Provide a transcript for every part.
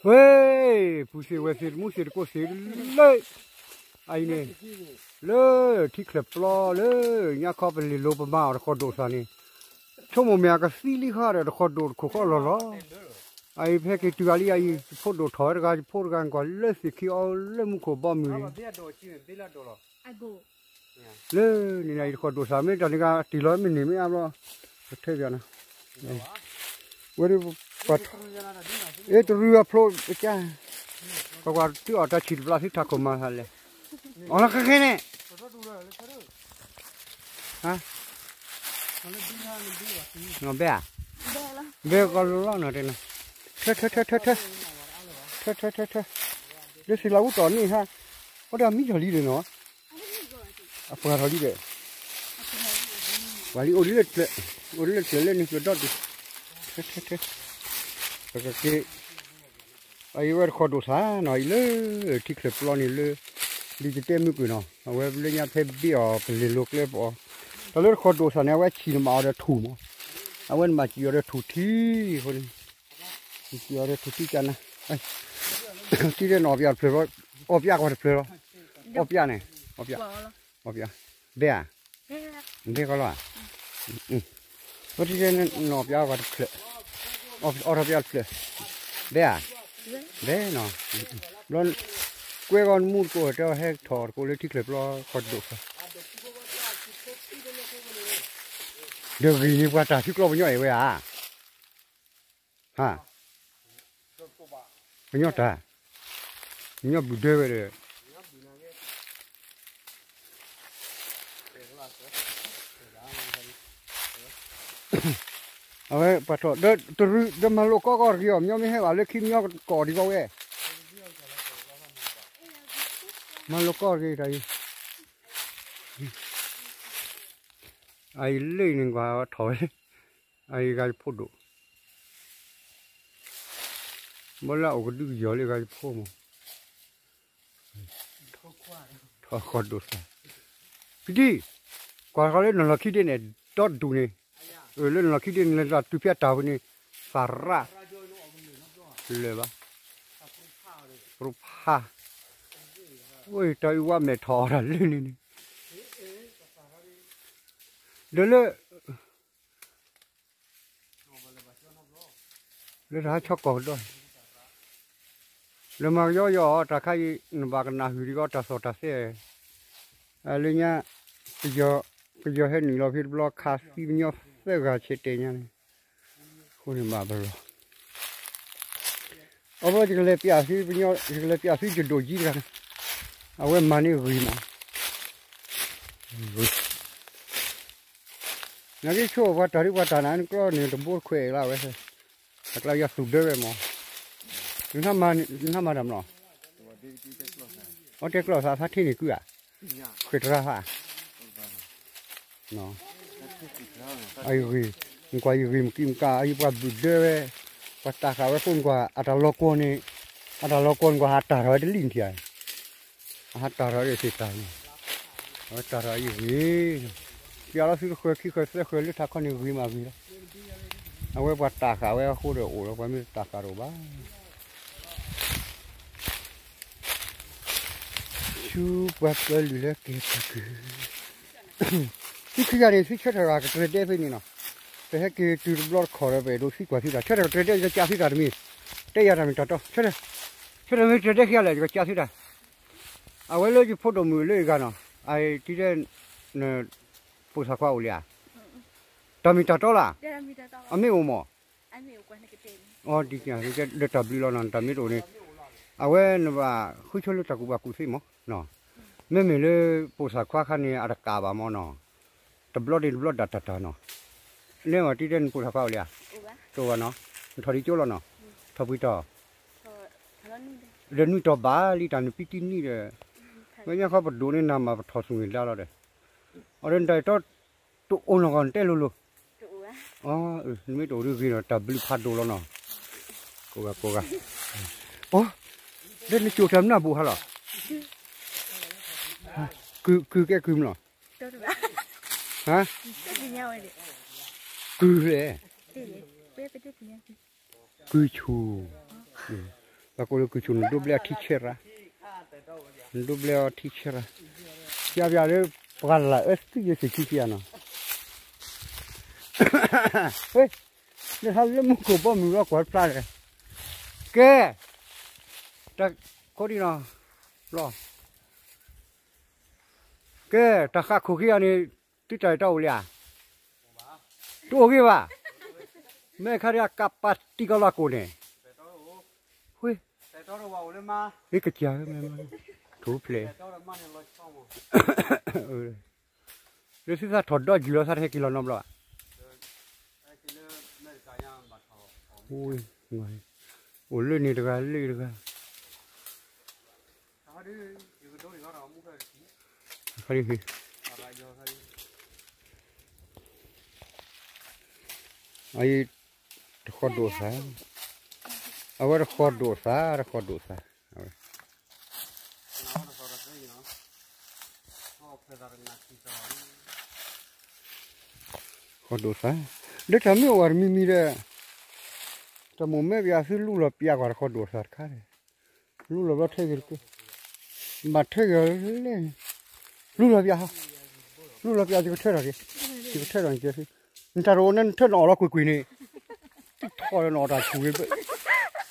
ဝဲ ပူၤသ့ဝဲသ့တမူသ့တကိးသ့လၢ အအံၤန့ၣ် လၢထံချၢၣ်ပျီလၢ ညါခီပလ့ၤလိၤပမၤအီၤတဃီဒိၣ်သးန့ၣ် ဆိကမိၣ်မ့ၢ်အကသံလံဃာ်ဒီးတဃီဒိၣ်တခိၣ်ဃီလီၤလီၤ. အအံၤဖဲက့ၤတုၤဂၤလံအအံၤ ယဖိဒိၣ်ထီၣ်ဝဲတဂၤ ယဖိတဂၤ နကွၢ်လၢသ့ၣ်ခံအီၤလၢမူခိၣ်ဘီမုၢ်န့ၣ် လၢန့ၣ်နအံၤတဃီဒိၣ်သးမ့ၢ်တၢ်န့ၣ်ဂၤတ့ၢ်လီၤမ့ၢ်န့ၣ်မ့ၢ်အါဘျီ ပထဲဘၣ်နီၤ ဝဲဒၣ် အ့ တရူးအဖျိက ပကွၢ်တုၤအီၣ်တၢ်ဆံၣ်တဘျီသုထးခိၣ်မၤဟါလဲၣ် အီၣ်လီၤခဲခဲန့ၣ် ဘဲဧါ ဘဲကီလီၤနီၤတဲနီၤ ထၢထၢထၢထၢထၢ ထၢထၢထၢထၢ လၢသ့ၣ်လီၤအူတီၢ်န့ၣ်ဟါ အိၣ်ဒီးမံလီၤလံဒီးနီၤ အပှၤထီၣ်လံဒီး ပှၤလံအိၣ်ဒ်လၢကျၢၤ အိၣ်ဒ်လၢကျၢၤလၢန့ၣ်ကျၢၤဒီဒူၣ် ထၢထၢထၢ ပကက့ၤ အအံၤဝဲတဃီဒိၣ်သးနီၤ အံၤလၢထံချၢၣ်ပျီန့ၣ်လၢ ဒ်ယတဲမုၢ်ကွံာ်နီၤ အဝဲလၢညါဖဲဘ့ၣ်အီၤပလ့ၤလိၤကျဲပအီၤ တၢ်လၢတဃီဒိၣ်သးန့ၣ် အဝဲဆံၣ်နမၤအီၤဒီးထူၣ်မး အဝဲနမၤစံၣ်အီၤဒီးထူၣ်ထံအဃိန့ၣ် စံၣ်အီၤဒီးထူၣ်ထံကနၤ ထံတဲနအီၣ်ပျးတဖျၢၣ်ဘီ အီၣ်ပျးကွၢ်တဖျၢၣ်လီၤ အီၣ်ပျးန့ၣ် အီၣ်ပျး အီၣ်ပျး ဘဲဧါ ဘဲကီလီၤဧါ ဝဲထံတဲနအီၣ်ပျးကွၢ်တဖျၢၣ် အီၣ်ထီၣ်ပျးတဖျၢၣ် ဘဲဧါ ဘဲနီၤ ဘျီ ကွဲဂီၢ်နမူတကိးတဲဟဲထီၣ်တကိးလၢထံချၢၣ်ပျီဃီတဒိၣ်ဃီ ဒီးဂ့ၤန့ၣ်ပှၤတၢ်ထံကျီပညီအဲၣ်ဝဲဧါ ဟါ ပညီတၢ် ပညီဘုၣ်ဒၢဝဲဒီး အဝဲပှၤထီၣ် ဒီးတရူး ဒီးမၤလိကီကီၢ်တဂ့ၤအီၤ မညီမ့ၢ်ဟဲဘၣ်လၢခံမညီကီၢ်ဒံးဘၣ်ဝဲ မၤလိကီၢ်တဂ့ၤတၢ်အံၤ အအံၤလၢန့ၣ်ကွၢ်ထီၣ်ဝဲ အအံၤဂၤယဖိဒိၣ် ဘီလၢအအိၣ်ကဒုကယီၤလၢဂၤယဖိမး ထီၣ်ဃီဒိၣ်သး ဖံတံၢ် ကွၢ်ဃီလၢနလီၢ်ခံဒ့န့ၣ် ဒီဒူၣ်န့ၣ် လၢနလီၢ်ခံဒ့န့ၣ် လၢတၢ်တုၤဖဲအတၢ်ဝဲန့ၣ် သးရၣ် လၢာ်ဘၣ် ပြိဖး အိၣ်တၢ်အုၣ်ဝါမဲာ်ထီၣ်အီၤတၢ်လၢန့ၣ်န့ၣ် ဒီးလၢ လၢတၢ်ဟးဆီကီၢ်ကဒီး လၢမၤကယီကယီအီၤ တၢ်ခါအံၤ နဘၣ်ကနၣ်ဟုၣ်ဒံးကီးတၢ်သီၣ်တၢ်သဲ လၢညါ ကယီၤဟဲနုာ်လီၤဖဲတဘျီခါသံပညီသၢဂၤဆဲးတဲာ်ညါန့ၣ် အဃိန့ၣ်ဘၣ်ပလီၢ် အဘျီယကလဲၤပျးသုပညီ ယကလဲၤပျးသုယဒိၣ်ယံတဂၤန့ၣ် အဝဲမၤန့ၢ်ဂ့ၤမး နက့ဆိၣ်ပှၤတၢ်ဒ်ပှၤတၢ်နၤ နကျီန့ၣ်တဘိတခွဲးလၢဝဲ အကျါယၤသူၣ်ဒၢဝဲမး နနမၤတၢ်မနီၤ အီတဲကျီၢ်သးဖးထံန့ၣ်ကုၢ်ဧါ ဃ့တရါဖး အဂ့ၤ နကွၢ်ယဂ့ၤမကံမကၤ အယပှၤဘုၣ်ဒၢဝဲ ပှၤတၢ်ဃာ်ဝဲဃိနကွၢ် အတၢ်လီၤကွီၢ်န့ၣ် အတၢ်လီၤကွီၢ်န့ၣ်ကွၢ် ဟးတၢ်ထီၣ်ဝဲတလံၣ်နထံၣ်ဧါ အဟးတၢ်ထီၣ်ဝဲသ့ၣ်တၢ်န့ၣ် အဝဲတၢ်ထီၣ်အယဂ့ၤ ပျးလီၤသုတဃၢၤခံဃၢၤသၢဃၢၤလၢထးခီန့ၣ်ဂ့ၤမးဂ့ၤလီၤ အဝဲပှၤတၢ်ဃာ်ဝဲအဃိဒီးအိၣ်လီၤ ပှၤမ့ၢ်တၢ်ဃာ်တအိၣ်ဘၣ် ဆူပှၤကလုာ်လၢက့ၤပှၤကလုာ် သုခံဂၤန့ၣ် သုဆၢထၢၣ်ဂၤကတြဲၤဒဲဖဲန့ၣ်နီၤ ပဟဲက့ၤတုၤတဘျီတခီၣ်ဒီး ပအဲၣ်ဒိးသံကွၢ်သုတၢ် ဆၢထၢၣ်ကတြဲၤဒဲ ယကစးသုတၢ်တမံၤ တဲယၤတၢ်မ့ၢ်တၢ်တီ ဆၢထၢၣ် ဆၢထၢၣ်မ့ၢ်ကတြဲၤဒဲခံဂၤလဲၣ် ယကစးသုတၢ် အဝဲလၢယဖိဒိၣ်မုၣ်လၢယဂၤနီၤ အတံၤတဲ ပိာ်သးခွါအိၣ်လံဧါ တၢ်မ့ၢ်တၢ်တီလၢ် အမ့ၢ်အိၣ်မး အီ ဒီးတၢ်ဘျုးလီၤနီၤ တၢ်မ့ၢ်တအိၣ်န့ၣ် အဝဲနဘၣ်ဃုဆိလၢတၢ်ကူၣ်ဘၣ်ကူၣ်သ့မး မ့မ့ၢ်လၢပိာ်သးခွါခါန့ၣ် အတကးဘၣ်မးနီၤ တဘျီဒ့တဘျီဒၣ်တၢ်တၢ်နီၤ နဲမးတံၤတဲနပိာ်သးခွါအိၣ်လံဧါ တအိၣ်ဘၣ်နီၤ နထီၣ်ဒံးကၠိလီၤနီၤ ထီၣ်ပှံၤတီၤ ဒီးနွံတီၤဘၣ်လံတၢ်နပံတံနံၣ်ဒီး ဝဲညါခီပဒိၣ်န့ၣ်နၤမးပထီၣ်သူၣ်န့ၣ်ဒါလီၤဒီး အီၤဒီးနတၢ်တီ တအိၣ်နီၢ်ဂီၢ်နတဲလိၤလိၤ အီ နမ့ၢ်တအိၣ်ဒုးဂ့ၤနီၤ တၢ်ဘျုးဖးဒိၣ်လီၤနီၤ ကိးဂၤကိးဂၤ အီ ဒီးနကၠိၣ်တၢ်မနုၤအဘူးဟါလီၤ ကုၢ်ကဲကုၢ်မနီၤ ဟါ ကုၢ်လဲၣ် ကုၢ်ဆူၣ် တၢ်ကိၢ်လၢကုၢ်ဆူၣ် နဒိးဘျဲၣ်အထံဆဲးရၣ်, နဒိးဘျဲၣ်အထံဆဲးရၣ်, ယါပျးလၢ ပှၤလၢအၢသံယဲၢ်သ့ၣ်ခံဆံယါနီၤ, လၢဟးလၢမူခိၣ်ဘီမုၢ်လီၤကွၢ်တဖျါဒီး, ကဲ, တၢ်ခိဒံးနီၤ, လီၤ, ကဲ, တၢ်ဃးခိၣ်ခံဂၤန့ၣ် သုတၢ်အဲၣ်တီအိၣ်လံဧါ, တအိၣ်ဂ့ၤဘၣ်, မ့ၢ်ခါဒံးအကးပာ်တံၢ်ကီလီၤကိၣ်န့ၣ်, ဃ့, ဟ့ကစၢ်, ထူဖျဲး လၢသုသးထီၣ်ဒီယုၢ်လီၤ သးတဟဲက့ၤလီၤနီတဘျီဘၣ်, အိၣ်လၢန့ၣ်တဂၤလၢတဂၤ, တဃီဒိၣ်သး, အဝဲတဃီဒိၣ်သး, တဃီဒိၣ်သး, အဝဲ ဃီဒိၣ်သး, ဒီးတၢ်မ့ၢ်အိၣ်ဝဲတမံၤမံၤဒီး, တၢ်မိၣ်မဲပယၤသုလူလီၤပျးကွၢ်တဃီဒိၣ်သးတခါ, လူလီၤဘျီထဲဂ့ၤတက့ၢ်, ဘၣ်ထဲဂ့ၤလဲၣ်, လူလီၤပျး, လူလီၤပျး ယကထၢထီၣ်က့ၤ, ယကထၢထီၣ်က့ၤ, နတၢ်တအိၣ်န့ၣ် နထၢနအီၣ်လီၤကွ့ၢ်ကွ့ၢ်န့ၣ်, ထီၣ်ဒီးနအီၣ်တၢ်ဆူၣ်ဂ့ၤဘၣ်,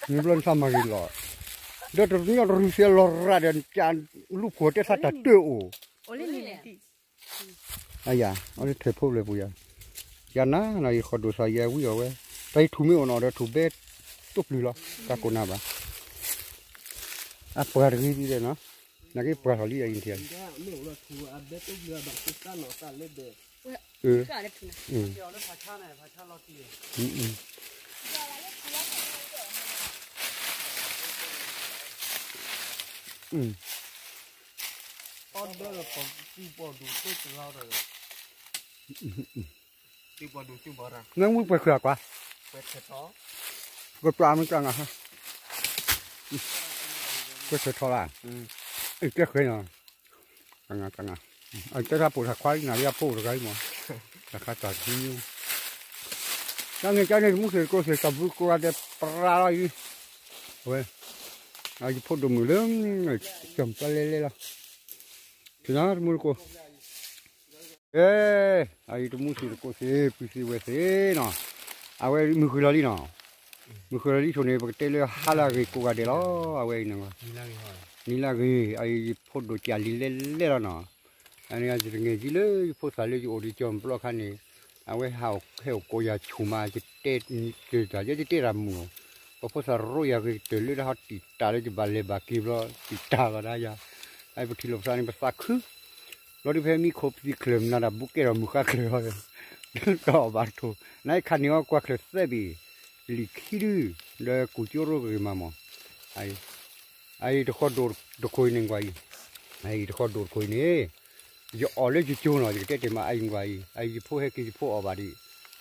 မ့ၢ်ဘျီနသးမၤဂ့ၤလီၤ, ဒီးတညီတရူးသ့လီၤရၣ်ဒီး လူၢ်ဖိတဲသးတၢ်တၢ်အိၣ် အယၤ အီၤလၢထဲးဖိလၢပူၤယၤ, ယၤနၤနီၤ ယဃီဒိၣ်သးယဲဝံအီၤဝဲ, တၢ်ယထူၣ်မ့ၢ်အိၣ်နီၤဒီးထူၣ်ဘဲတိၢ်ပျုၤလီၤ, တၢ်ကိးနၤဘၣ်, အပှၤတဂ့ၤဒ်လဲၣ်နီၤ, နာ်က့ပှၤထီၣ်လံအံၤနထံၣ်, နမုၢ်ပှဲၤခုၣ်အကွၢ်, ပှဲၤမုၢ်ကၢ်ငါ, ပှဲၤထီၣ်ထီၣ်လၢ, ကဲဃဲနီၤ, ကၢ်ငါ, ကၢ်ငါ, အကဲထီၣ်ပိာ်ထီၣ်ခွါလံနၤလၢအဖိတဂၤလံမး, တၢ်ခါတၢ်တမံၤ, ကန့ၣ်ကန့ၣ် တမူသ့ၣ်တကိးသ့ၣ် တၢ်ဘုကိးဂၤဒဲးပရၤလီၤအံၤ, ဝဲ, ယဖိဒိၣ်မုၣ်လၢ, ကၠီၣ်ပျီလဲလဲလီၤ, တမူတကိး ကဲ, အအံၤတမူသ့ၣ်တကိးသ့ၣ် ပုၢ်သ့ၣ်ဝဲၢ်သ့ၣ်နီၤ, အဝဲမုၢ်ဃုာ်လီၤလံနီၤ, မုၢ်ဃုာ်လီၤလံဆိန့ၣ် ပကတဲလၢဟါလၢအဂ့ၤကိးဂၤဒဲးလီၤ, အဝဲအံၤန့ၣ်, နံၤလၢအဂ့ၤ, အအံၤယဖိဒိၣ်ကၢ်လံလဲလဲလီၤနီၤ, အန့ၣ်ယတငဲၢ်ကံလၢယဖိသၣ်လၢယအိၣ်ဒီးကၠီၣ်ပျီခါန့ၣ်, အဝဲဟဲအိၣ်ကိးယၤဆူၣ်မး, ယတဲတၢ်ယဲယတဲတၢ်မုာ်, ပဖိသၣ်ရိယၤဂ့ၤကတၢၢ်လၢတၢ်ဟီတံာ်တာ်လၢယဘၣ်လဲၤဘၣ်က့ၤဘျီ တံာ်တာ်ဘၣ်ဒၣ်ယၤ, အပထံၣ်လိာ်ပသးန့ၣ် ပသးခု လီၤဒုးဖဲမံခိၣ်ပသံၣ်ချၢၣ် မနၤတၢ်ဘူးကဲထီၣ်မုၢ်ဃါချၢၣ်လီၤ, တအီၣ်ဘၣ်တထိၣ်, နအံၤခးန့ၢ်အီၤကွၢ်ချၢၣ်သဲဘ့ၣ်, လံာ်ခံဒု, ဒီးကူၣ်ကၠိရိဂ့ၤမးမး, အအံၤတဃီဒိၣ်တခိၣ်အံၤန့ၣ်ကွၢ်အံၤ, အအံၤတဃီဒိၣ်တခိၣ်အံၤန့ၣ်, ယအီၣ်လၢယကၠိနီၤ ယကတဲတ့ၢ်မးအအံၤကွၢ်အံၤ, အအံၤယဖိဟဲက့ၤယဖိအီၣ်ဘၣ်ဒံး,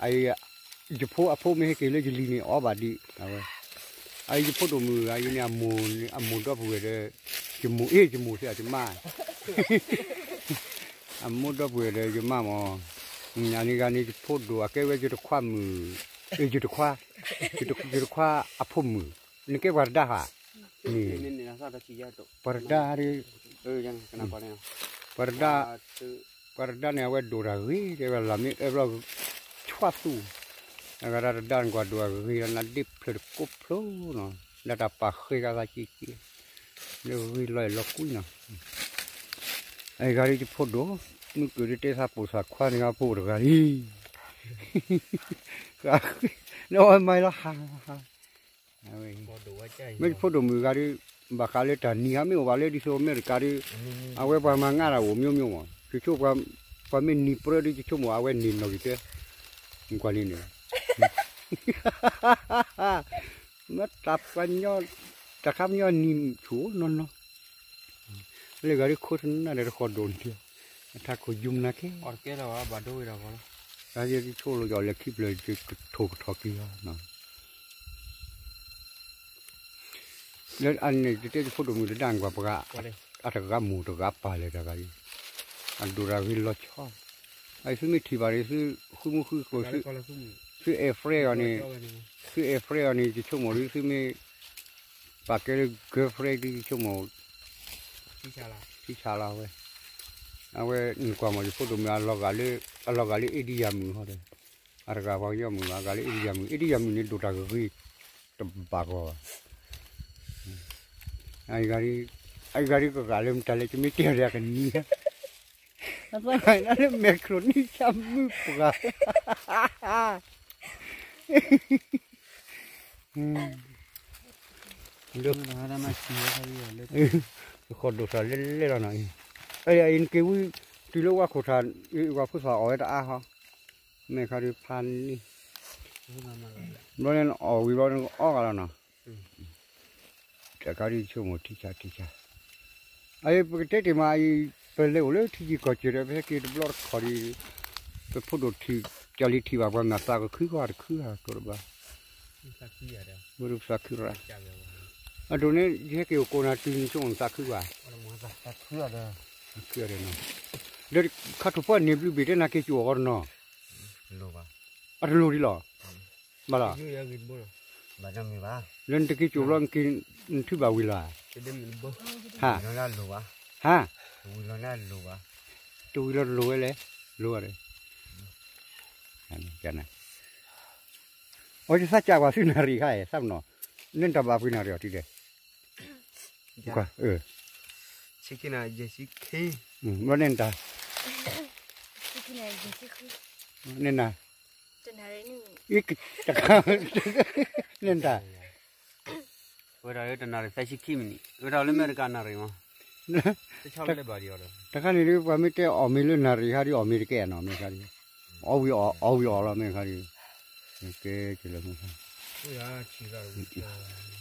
အအံၤ ယဖိအဖိမ့ၢ်ဟဲက့ၤလၢယလံၤန့ၣ်အီၣ်ဘၣ်ဒံး, အဝဲ အအံၤယဖိဒိၣ်မုၣ်ဂၤအံၤန့ၣ် အမိၢ်ဒီပုၢ်ဝဲၢ်ဒီး, ယမိၢ်အ့ၣ်ယမိၢ်သ့ၣ်အတမါ, အမိၢ်ဒီပုၢ်ဝဲၢ်ဒီးယမါမး, အန့ၣ်ဂၤန့ၣ်ယဖိဒိၣ်အကဲဝဲယတခွါမုၣ်, ယတခွါ, ယတခွါအဖိမုၣ်, နကဲပှၤတဒါဧါ, န့ၣ်, ပှၤတဒါ, ပှၤတဒါ, ပှၤတဒါန့ၣ် အဝဲဒိၣ်တၢ်ဂ့ၤ တဲဝဲလၢမ့ၢ်အၢဘျီ, ဆွါသူ, အဂၤတဒါန့ၣ်ကွၢ်ဒိၣ်အဂ့ၤဒီးနဒ့ဖျၢၣ်တကိးဖျိနီၤ, ဒၣ်တၢ်ပာ်ဃဲဂၤသးက့ၤက့ၤ, လၢဂ့ၤလီၤအဲၣ်လီၤကွံနီၤ, အဂၤဒ်ယဖိဒိၣ်, မုၢ်ကၢၢ်ဒ်တဲသးပိာ်သးခွါန့ၣ်ဂၤဖိတဂၤလံ, နအီၣ်မၤလီၤဟး မ့ၢ်ယဖိဒိၣ်မုၣ်ဂၤဒီး, ဘၣ်ဃးလၢတၢ်နံၤဧါ မ့ၢ်အိၣ်ဘၣ်လၢဒ်သိးအမဲရကၤဒီး, အဝဲပှၤမၤငါတၢ်အိၣ် မျိုးမျိုး မး, ယဆိ ပှၤမ့ၢ်နံၤပြၢဒီး ယဆိကမိၣ် အဝဲန့ၣ်နီၢ်ဂံၢ်တဲ, ကွၢ်လံန့ၣ်, မ့ၢ်တၢ်ပှၤညီ, တၢ်ခါပညီနံၤဆူၣ်နီၢ်နီၢ်, လၢဂၤဒီးခိၣ်သနၢ်ဒီးတဃီဒိၣ်န့ၣ်, အထးခိၣ်ယုမ်နၤကဲ, တၢ်ယဆိကမိၣ်လၢယလဲၤခံဖျၢၣ် ယကထိၣ်ကထီၣ်က့ၤလီၤ, လၢအန့ၣ် တတဲယဖိဒိၣ်မုၣ်တဒါန့ၣ်ကွၢ်ပှၤ, အတဂၤမိၢ်တဂၤပၢ်လဲၤတဂၤအံၤ, အဒိၣ်တၢ်ဂ့ၤလီၤဆီ, အအံၤသုမ့ၢ်ထံၣ်ဘၣ်ဒီး သုဃုမူဃုကိာ်, သုအဲၣ် friend အီၤန့ၣ်, သုအဲၣ် friend အီၤန့ၣ် ယဆိကမိၣ်ဒီး သုမ့ၢ် ပာ်ကဲလၢ girlfriend ဒ်ယဆိကမိၣ်, ထံဆးလီၤဝဲ, အဝဲနကွၢ်မး ယဖိဒိၣ်မုၣ်အလီၤဂာ်လၢ အလီၤဂာ်လၢ India မုၣ်ဟီဒီး, အတဂၤပှၤကညီမုၣ်ဘၣ် အဂာ်လၢ India မုၣ်, India မုၣ်န့ၣ်ဒိၣ်တၢ်ဂ့ၤဂ့ၤ တဘၣ်ဂီၢ်ဘၣ်. အဂၤဒ် အဂၤဒ်ကဂာ်လၢမတၤလဲၣ် ကမ့ၢ်တဲဒၣ်ကနံၤ, လၢ macaroni ဆၣ်မုၢ်ပှၢ် ဃီဒိၣ်သးလဲၣ်လဲၣ်လီၤနီၤ, အံၤနက့ၤဝံၤ တုၤလၢဝါခိၣ်ထး ဝါဖိသၣ်အီၣ်ဝဲတအါဟီ, မ့ၢ်ခါဒုးဖးန့ၣ်, ဘျီန့ၣ်အီၣ်ဝံၤဘျီန့ၣ်အီဂၤလီၤနီၤ, တခါဒုးဆိကမိၣ်ထံဆးထံဆး, အံၤပကတဲတ့ၢ်မးအံၤ, ပလဲၤအိၣ်လၢထံကံၢ်ကီၢ်စဲၣ်ဒီး ပဟဲက့ၤတဘျီတခီၣ်ဒီး, ပဖိဒိၣ်ထံး ကၢ်လံၤထံးဘၣ်ပှၤမ့ၢ်သးကခုဃီတခုဧါ တိၢ်တဘၣ်, ဝဲဒၣ်ပသးခုရၣ်, အဒိၣ်န့ၣ် ယဟဲက့ၤအိၣ်ကိးနၤတုၤနဆိကမိၣ်သးခုဘၣ်, ခုဒီးနီၤ, ဒီးခါထူၣ်ဖီန့ၣ်ဘျုးဘ့ၣ်တဲနၤက့ၤကၠိအီၤဃီတနီၤ, အတလိၣ်ဒံးလီၤ, ဘၣ်လီၤ, လၢနတက့ၤကၠိဘျီနက့ၤ နထုဘၣ်ဝံၤလီၤ, ဟါ, ဟါ, တဝံၤလီၤန့ၣ်လိၣ်ဝဲလဲၣ်, လိၣ်ဝဲဒီး, အီ ယသးစၢ်ကွၢ်သုနၣ်ရံၣ်ခါအံၤ သးပနီၣ်, နတၢ်ဘၣ်ပှ့ၤနၣ်ရံၣ်အီၤတုၤလဲၣ်, ကွၢ်, ဆံခံနၣ်ရံၣ်, ဘျီန့ၣ်နတၢ်, န့ၣ်နၤ, တနၣ်ရံၣ်, န့ၣ်နတၢ် ဝဲဒၣ်လၢတနၣ်ရံၣ်သၢဆံခံမံးနံး, ဝဲဒၣ်လၢအမဲရကၤနၣ်ရံၣ်မး, တခါန့ၣ်ဒ် ပှၤမ့ၢ်တဲအီၣ်မ့ၤလၢနၣ်ရံၣ်ခါဒ် အီၣ်မ့ၤတကဲနီၤ မ့ၢ်ခါဒ်, အီၣ်ဝံၤအီၣ်, အီၣ်ဝံၤအီၣ်လီၤ မ့ၢ်ခါဒ်, ကဲ,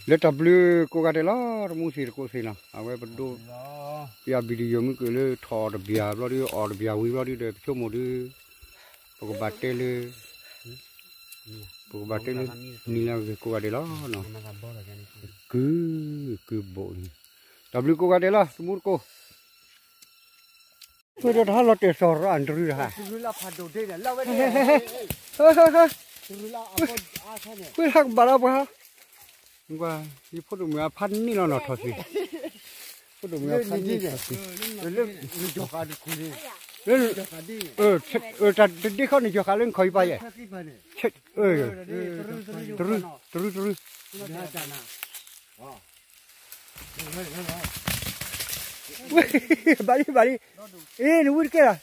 လၢတၢ်ဘျုးကိးဂၤဒဲးလီၤ တမူသ့ၣ်တကိးသ့ၣ်နီၤ အဝဲပဒိး, ပယီၤ video မ့ၢ်ကၢၢ်လၢထီၣ်အီၣ်တဘျၣ်ဘျီဒ် အီၣ်တဘျၣ်ဝံၤဘျီဒ်ဒီး ပဆိကမိၣ်ဒ် ပကဘၣ်တဲလၢ ပကဘၣ်တဲလၢ နံၤလၢအဂ့ၤကိးဂၤဒဲးလီၤ. ကုၢ်, ကုၢ်ဘိးန့ၣ်, တၢ်ဘျုးကိးဂၤဒဲးလီၤ တမူတကိး, ဃ့ဒီးတဟါလီၤတဲာ်စီၤရၣ်တရူးတဟါ, ဃ့ဟါကဘၣ်လီၤပှၤ, ယဖိဒိၣ်မုၣ်အဖးန့ၢ်လီၤနီၤထီၣ်သ့ၣ်, ဖိဒိၣ်မုၣ်အဖးန့ၢ်ထီၣ်သ့ၣ်, တဒ့ခီန့ၣ် ယီၤဃာ်လၢနခီၣ်အံၤပၢ်ယဲၢ်, တရူး, တရူး, တရူး, ဘၣ်လံ ဘၣ်လံ, အ့ နဝံတကဲလီၤ,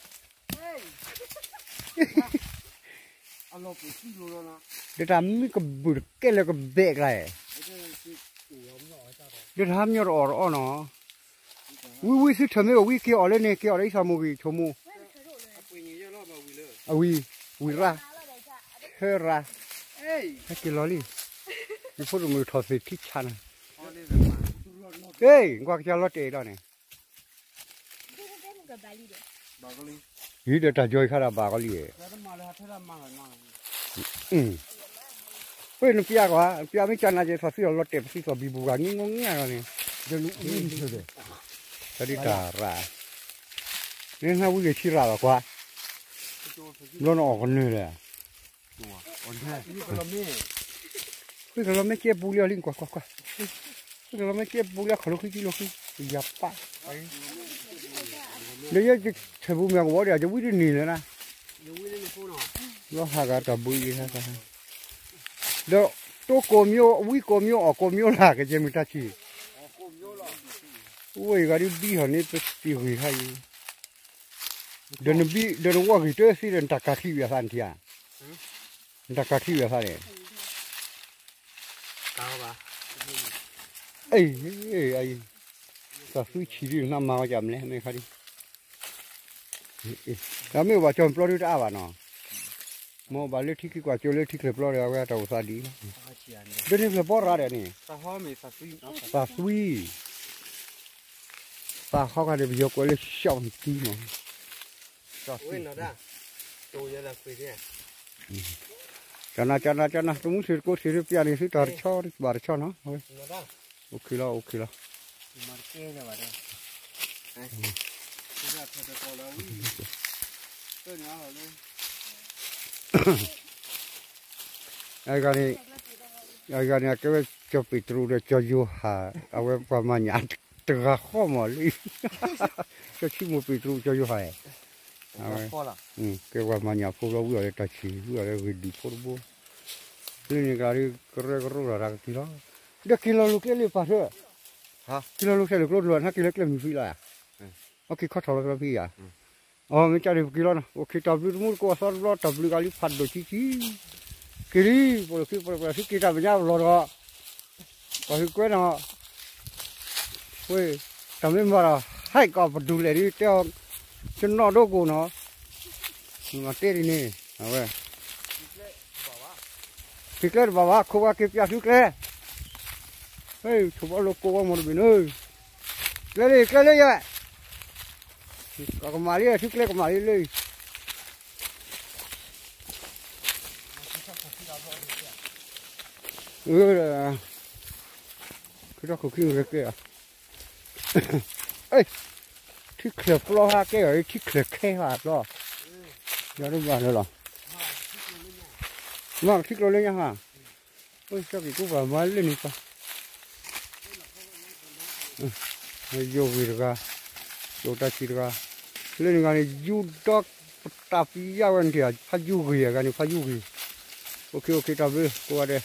ဒီးတၢ်မံကဘုၣ်တကဲလၢကဘဲၣ်ကျါ, ဒီးတၢ်မံတအီၣ်တအီနီၤ, ဝံဝံသုထၢၣ်မ့ၢ်အိၣ်ဝံက့ၤအီၣ်လၢန့ၣ် က့ၤအီၣ်လၢအံသးမိၢ်ဂံၢ်ဆိမိၣ်, အဝံၤ, ဝံၤရၣ်, ဆၢရၣ်, ဟဲက့ၤလီၤလံ, ယဖိဒိၣ်မုၣ်ထီၣ်သ့ၣ်ထံဆးနၤ, အ့ ကွၢ်ကစၢ်လီၤတဲာ်အံၤလီၤန့ၣ် ယံၤဒီးတၢ်ယီၤအံၤခါဒီးဘၣ်ကီလံ, ပနပျးကွၢ်, ပျးမ့ၢ်ကနၤက့ၤ ထီၣ်သံအီၤလီၤတဲာ်ပသံသီၣ်ဘံဘူဂၤ ငံငီငံအဂီၢ်န့ၣ်, ဒီးနအံၤ, တၢ်ရၣ်, နနၢ်ဝံဂ့ၤဆံရၣ်လီၤကွၢ်, ဘျီနအီၣ်ကနၢၤလဲၣ်, ဃ့ကလီၤမ့ၢ်ကဲပူလံအီၤလံ ကွၢ်ကွၢ်ကွၢ်, ဃ့ကလီၤမ့ၢ်ကဲပူလံအခီၣ်လိာ်ဃံကံလိာ်ဃံ, ယၤပၢ် ဒီးယဲယဆဲးပူမ့ၢ်ကဝီၤဒီး ယဝံတန့ၢ်လၢၤနၤ, လီၤဟးဂၤတၢ်ဘုးအံၤ, ဒီးတိကိးမဵဝ်း ဝံကိးမဵဝ်း အီၣ်ကိးမၠိလၢ် ကယဲၢ်မုၢ်တၢ်ဆံး, အိၣ်အံၤဂၤဒ်ဘံဟီၣ်န့ၣ် ပတံၤဂ့ၤခါအံၤ, ဒီးနဘံ ဒီးနဝီၢ်ဂ့ၤတသ့ဒီး နတၢ်ကးချံဝံၤအသးနထံၣ်ဧါ, နတၢ်ကးချံဝံၤအသးန့ၣ် အံၤ, သးသွံဆံးဒ်နမၤဝဲကမလဲၣ် မ့ၢ်ခါဒ်, တၢ်မ့ၢ်အိၣ်ဘၣ်ကၠီၣ်ပျီဒ်တအါဘၣ်နီၤ, မ့ၢ်အိၣ်ဘၣ်လၢထံခံကွၢ်ကၠိလၢထံချၢပျီဒီး အဝဲတၢ်အိၣ်သးဒ်အံၤလီၤ, ဒ်န့ၣ်ဖျၢၣ်ဘီရၤဒီးန့ၣ်, သးသွံ, သးဟီခါန့ၣ် ပယီၤကွဲးလၢ ရှောက်သီး မး ကနၤ ကနၤ ကနၤ တမူသ့ၣ်တကိးသ့ၣ် ပျးန့ၣ်သုတၢ်တဆီဘၣ်တဆီနီၤ, အိၣ်ခံလီၤ အိၣ်ခံလီၤ, အဂၤန့ၣ် အဂၤန့ၣ် အကဲဝဲကၠီၤပ့းတရူးဒီးကၠီၤယိၤဟၣ် အဝဲပှၤမၤညၣ်တဂၤဃီမးလံ. ကၠီၤၡံမိၣ်ပ့းတရူး ကၠီၤယိၤဟၣ်, အဝဲ ကဲပှၤမၤညၣ်ဖိလီၤ ဝံအီၤလၢတၢ်ဆံၣ် ဝံအီၤလၢဂ့ၢ်ဒံၣ်ဖိတဘိ, လၢန့ၣ်ကလၤဒ်ကရၢကရိလီၤတၢ်ကသံလီၤ, ဒီးက့ၤလီၤလိၤကျဲလၢပာ်ထၢၣ်, က့ၤလီၤလိၤဆဲးလၢကျိတလီၤ နက့ၤလၢကျဲမုၢ်ဖံလီၤဧါ, အက့ၤခီထီၣ်လီၤဖဲဖံဧါ အမ့ၢ်ကၢ်ဒ်ပက့ၤလီၤနီၤ အိၣ်ခ့တၢ်ဘျုးတမူတကိးအသီတဘျီ တၢ်ဘျုးဂၤလံဖးဒိၣ်ဆံဆံ, က့ၤလံ, ပလီၢ်ခံပလီၢ်ခံက့ၤတၢ်မဲာ်ညါပလီၢ်ဒီး ပှၤဟ့ၣ်ကွဲနီၤ, ဝဲ, တၢ်မ့ၢ်မၤဒီး ဟဲကီးပဒူၣ်လဲၣ်ဒ်တဲအီၤ, ကနီၣ်ဒိကိၣ်နီၤ, မၤတဲဒ်န့ၣ်, အဝဲ ဟ့ၣ်ကျဲတဘၣ်ဘၣ် ခိးဝဲက့ၤပျးသုကျဲ, ဟဲ, ဆိဘီလိကိးဝဲမီၢ်တဘ့ၣ်န့ၣ်, ကျဲလၢ ကျဲလၢယဲ, ကမၣ်လံ သုကျဲကမၣ်လံလၢ အၢ, ခ့ထီၣ်ခိၣ်ခံကကဲ, ထံချၢၣ်ပျီဟါကဲအီၤ ထံချၢၣ်ခဲဟါပျီ, ယၤတဘၣ်လၢလီၤ, မ့ၢ်ကထံကျိလၢညါဟါ, ကၠီက့ၤကူပာ်မၤလၢန့ၣ်ပှၤ ယိၤဂ့ၤတဂၤ, ယိၤတၢ်ဆံးတဂၤ, လၢန့ၣ်ဂၤန့ၣ် ယူဒီပတၢ်ပယါဝဲန့ၣ် ဖးယူဂ့ၤအဂၤန့ၣ် ဖးယူဂ့ၤ, အိၣ်ခ့အိၣ်ခ့တၢ်ဘျုးကိးဂၤဒဲး,